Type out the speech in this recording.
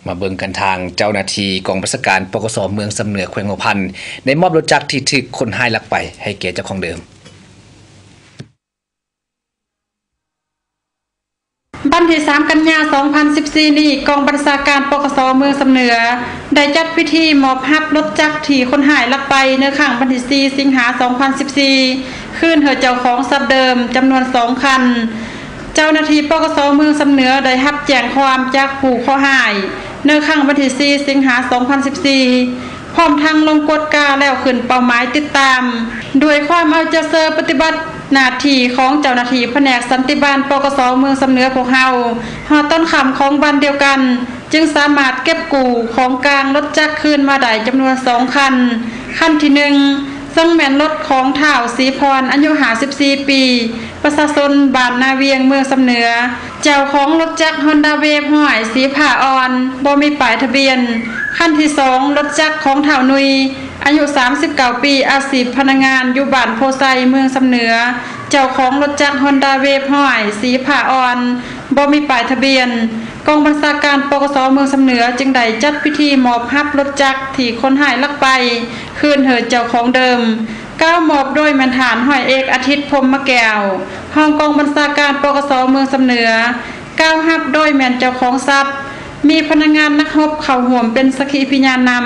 ມາເບິ່ງກັນທາງເຈົ້າໜ້າທີ່ກອງບັນຊາການ ປກສ ເມືອງຊຳເໜືອ ແຂວງຫົວພັນ ໄດ້ມອບລົດຈັກທີ່ຖືກຄົນຮ້າຍລັກໄປໃຫ້ແກ່ເຈົ້າຂອງເດີມ. ວັນທີສາມ ກັນຍາ ສອງພັນສິບສີ່ນີ້ ກອງບັນຊາການ ປກສ ເມືອງຊຳເໜືອ ໄດ້ຈັດພິທີມອບຮັບລົດຈັກທີ່ຄົນຮ້າຍລັກໄປໃນຄັ້ງວັນທີສີ່ ສິງຫາ ສອງພັນສິບສີ່ ຄືນໃຫ້ເຈົ້າຂອງຊັບເດີມຈຳນວນສອງຄັນ. ເຈົ້າໜ້າທີ່ ປກສ ເມືອງຊຳເໜືອ ໄດ້ຮັບແຈ້ງຄວາມຈາກຜູ້ເຄາະຮ້າຍໃນຄັ້ງວັນທີສີ່ ສິງຫາ ສອງພັນສິບສີ່ ພ້ອມທັງລົງກວດກາແລ້ວຂຶ້ນເປົ້າໝາຍຕິດຕາມ. ດ້ວຍຄວາມເອົາໃຈໃສ່ປະຕິບັດໜ້າທີ່ຂອງເຈົ້າໜ້າທີ່ພະແນກສັນຕິບານ ປກສ ເມືອງຊຳເໜືອພວກເຮົາ ຮອດຕອນຄ່ຳຂອງວັນດຽວກັນ ຈຶ່ງສາມາດເກັບກູ້ຂອງກາງລົດຈັກຄືນມາໄດ້ຈຳນວນສອງຄັນ. ຄັນທີໜຶ່ງ ເຊິ່ງແມ່ນລົດຂອງທ້າວ ສີພອນ ອາຍຸ ຫ້າສິບສີ່ປີ ປະຊາຊົນບ້ານນາວຽງ ເມືອງຊຳເໜືອ, ເຈົ້າຂອງລົດຈັກ ຮອນດາເວຟ ຮ້ອຍ ສີຟ້າອ່ອນ ບໍ່ມີປ້າຍທະບຽນ. ຄັນທີສອງ ລົດຈັກຂອງທ້າວ ນຸ່ຍ ອາຍຸ ສາມສິບເກົ້າປີ ອາຊີບພະນັກງານຢູ່ບ້ານໂພໄຊ ເມືອງຊຳເໜືອ, ເຈົ້າຂອງລົດຈັກ ຮອນດາເວຟ ຮ້ອຍ ສີຟ້າອ່ອນ ບໍ່ມີປ້າຍທະບຽນ. ກອງບັນຊາການ ປກສ ເມືອງຊຳເໜືອ ຈຶ່ງໄດ້ຈັດພິທີມອບຮັບລົດຈັກທີ່ຄົນຮ້າຍລັກໄປ ຄືນໃຫ້ເຈົ້າຂອງເດີມ. ກ່າວມອບໂດຍແມ່ນທ່ານ ຮ້ອຍເອກ ອາທິດ ພົມມະແກ້ວ ຮອງກອງບັນຊາການ ປກສ ເມືອງຊຳເໜືອ, ກ່າວຮັບໂດຍແມ່ນເຈົ້າຂອງຊັບ, ມີພະນັກງານນັກຮົບເຂົ້າຮ່ວມເປັນສັກຂີພະຍານນຳ.